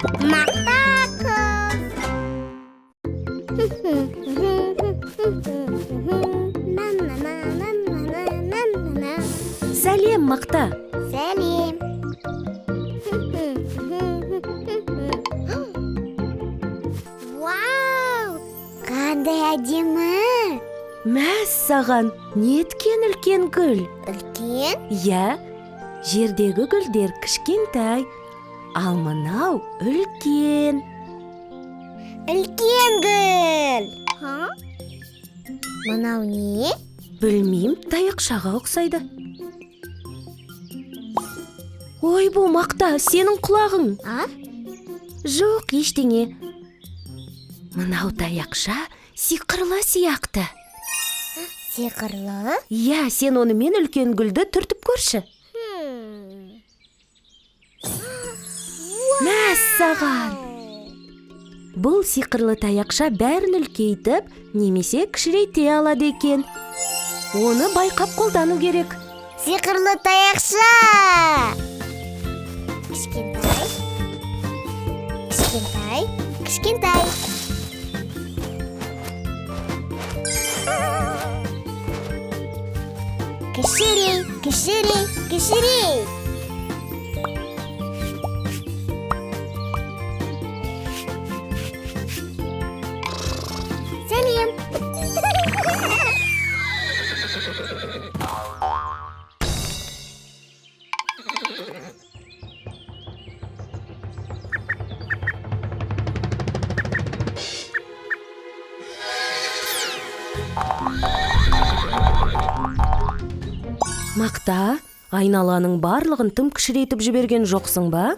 Мақта қыз. Сәлем, Мақта. Сәлем. Вау! Қандай әдемі! Мәссаған, неткен үлкен гүл. Үлкен? Иә, жердегі гүлдер кішкентай, ал мынау үлкен. Үлкен гүл. Ха? Мынау не? Білмеймін, таяқшаға ұқсайды. Ойбу, Мақта, сенің құлағың. А? Жоқ, ештеңе. Мынау таяқша сиқырлы сияқты. Сиқырлы? Иә, сен онымен үлкен гүлді түртіп көрші. Мәссаған! Бұл сиқырлы таяқша бәрін үлкейтіп, немесе кішірейте алады екен. Оны байқап қолдану керек. Сиқырлы таяқша! Кішкентай, кішкентай, кішкентай. Кішірей, кішірей, кішірей. Сәлем. Мақта, айналаның барлығын тым кішірейтіп жіберген жоқсың ба?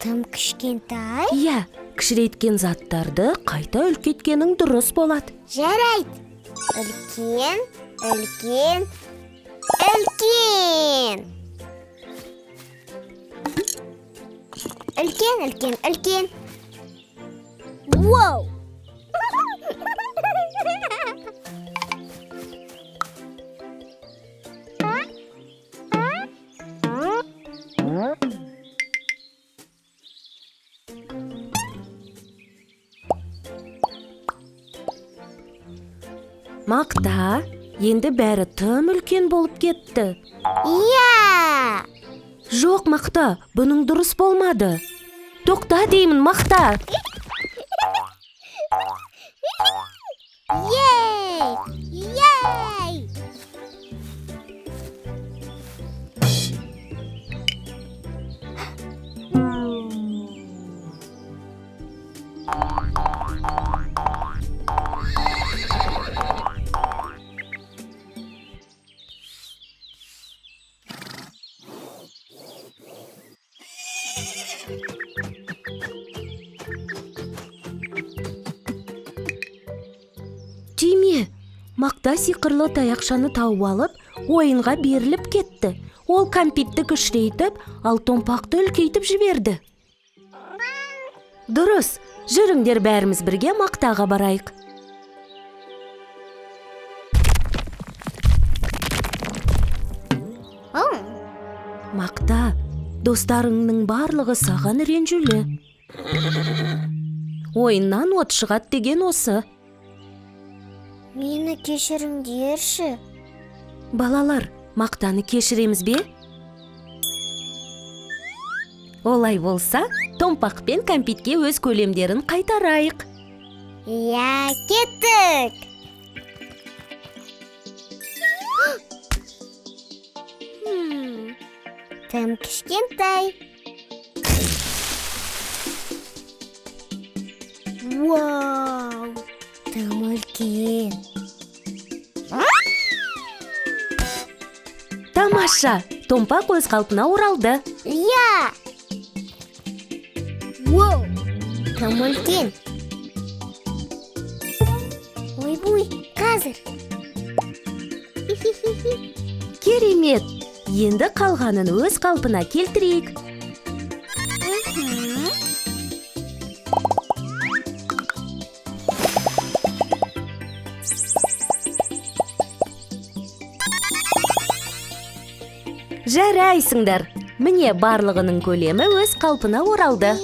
Тым кішкентай? Иә, кішірейткен заттарды қайта үлкейткенің дұрыс болады. Жарайды. Үлкен, үлкен, үлкен. Үлкен, үлкен, үлкен. Вау! Мақта, енді бәрі тым үлкен болып кетті. Иә! Жоқ, Мақта, бұның дұрыс болмады. Тоқта деймін, Мақта. Ей! Ей! Тиме, Мақта сиқырлы таяқшаны тауып алып, ойынға беріліп кетті. Ол кәмпитті кішірейтіп, ал томпақты үлкейтіп жіберді. Дұрыс, жүріңдер бәріміз бірге Мақтаға барайық. Мақта, достарыңның барлығы саған ренжулі. Ойыннан от шығады деген осы. Мені кешіріңдерші. Балалар, Мақтаны кешіреміз бе? Олай болса, томпақ пен кәмпитке өз көлемдерін қайтарайық. Иә, кеттік. Тым кішкентай. Вау! Тым үлкен. Тамаша! Томпақ өз қалпына оралды. Иә! Вау! Тым үлкен. Ойбуй, қазір. Керемет! Енді қалғанын өз қалпына келтірейік. Жарайсыңдар! Міне барлығының көлемі өз қалпына оралды.